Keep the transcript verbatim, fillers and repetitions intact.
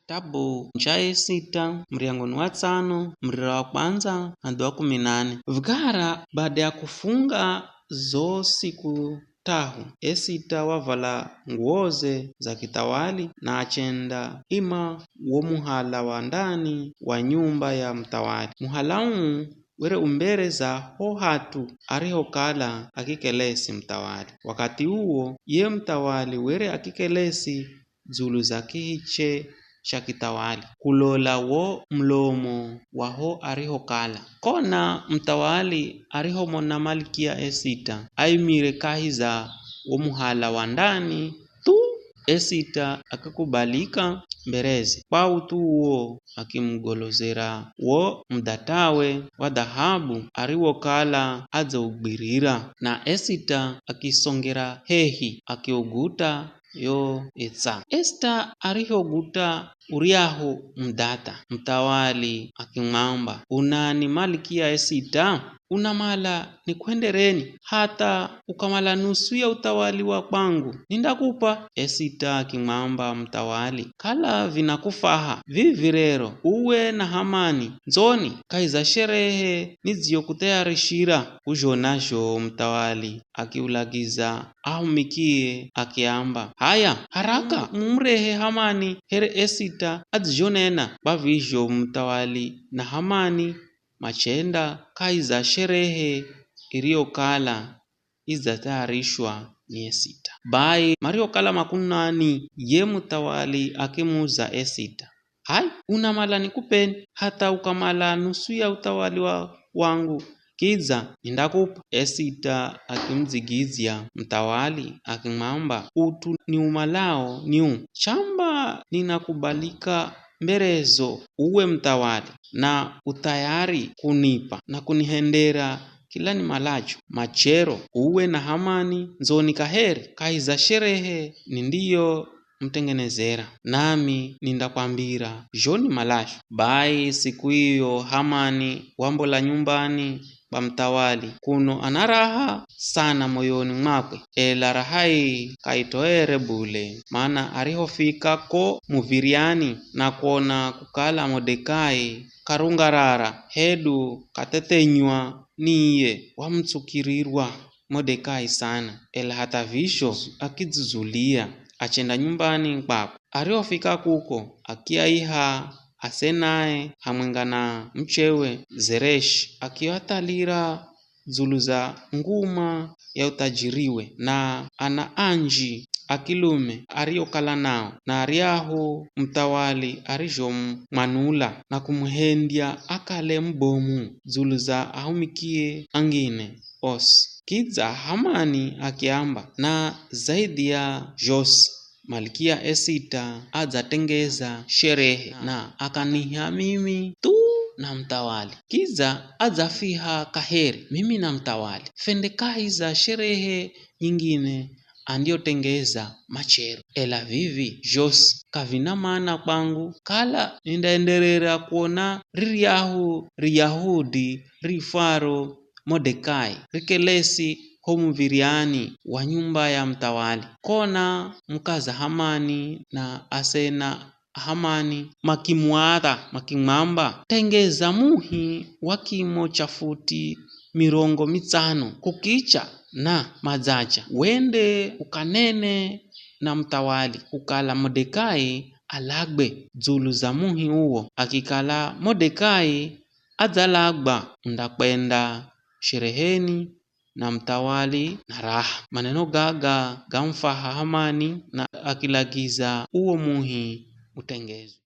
Kitabu cha Esita, muryango ni wa tsano, murira wa kwandza hadi wa kumi na nane. Vikara baada ya kufunga zo siku tahu, Esita wavala nguwoze za kithawali na achenda ima wo muhala wa ndani wa nyumba ya muthawali. Muhala uu were u mbere za ho hat'u arihokala akikelesi muthawali. Wakathi uwo ye muthawali were akikelesi dzulu za kihiche cha kithawali, kulola wo mulomo wa ho arihokala. Kona muthawali arihomona Malikia Esita aimire kahi za wo muhala wa ndani thu, Esita akikubalika mbereze. Kwa ut'u uwo akimugolozera wo mudhatawe wa dhahabu ariwokala adzaugwirira, na Esita akisongera hehi akiuguta yo itsa. Esita arihoguta uryahu mudhata, muthawali akimwamba, "Unani Malikia Esita? Unamala nikwendereni hatha ukamala nusu ya uthawali wa kwangu, nindakup'a." Esita akimwamba muthawali, "Kala vinakufaha, vivi rero uwe na Hamani ndzoni kahi za sherehe nidziyokuthayarishira." K'uzhona zho muthawali akiulagiza ahumikie akiamba, "H'aya, haraka mumurehe Hamani here Esita adzizhonena." Kwa vizho muthawali na Hamani machenda kahi za sherehe iriyokala idzathayarishwa ni Esita. Bai marihokala makunani, ye muthawali akimuza Esita, "H'aya, unamala nikup'eni hatha ukamala nusu ya uthawali wa, wangu, kidza nindakup'a." Esita akimudzigidzya muthawali akimwamba, "Ut'u niumalao ni uu, chamba ninakubalika mberezo uwe muthawali na uthayari kunip'a na kunihendera kila nimalacho, machero uwe na Hamani ndzoni kaheri kahi za sherehe nindiyo mutengenezera, nami nindakwambira zho nimalazho." Bai siku iyo Hamani wambola nyumbani kwa muthawali. Kuno ana raha sana moyoni mwakwe, ela raha ii k'aitoere bule, mana arihofika ko muv̱iryani na kuona kukala Modekai k'arungarara hedu k'athethenywa ni iye, wamutsukirirwa Modekai sana, ela hatha vizho akidzudzulia, achenda nyumbani kwakwe. Arihofika kuko, akiaiha asenae hamwenga na muchewe Zereshi, akiathalira dzulu za nguma ya uthajiriwe, na ana anji a kilume ariokala nao, na aryahu muthawali arizhomwanula na kumuhendya akale mubomu dzulu za ahumikie angine osi. Kidza Hamani akiamba, "Na zaidhi ya zhosi, Malikia Esita adzatengeza sherehe na akaniha mimi thu na muthawali. Kidza adzafiha kaheri mimi na muthawali, fende kahi za sherehe nyingine andiyotengeza machero. Ela vivi zhosi k'avina mana kwangu, kala nindaenderera kuona riryahu Riyahudi riifwaro Modekai rikelesi ho muv̱iryani wa nyumba ya muthawali." Kona mukaza Hamani na asena a Hamani makimuatha, makimwamba, "Tengeza muhi wa kimo cha futi mirongo mitsano kukicha na madzacha, wende ukanene na muthawali kukala Modekai alagwe dzulu za muhi uwo. Akikala Modekai adzalagwa, undakwenda shereheni na muthawali na raha." Maneno gaga gamufwaha Hamani, na akilagiza uwo muhi utengezwe.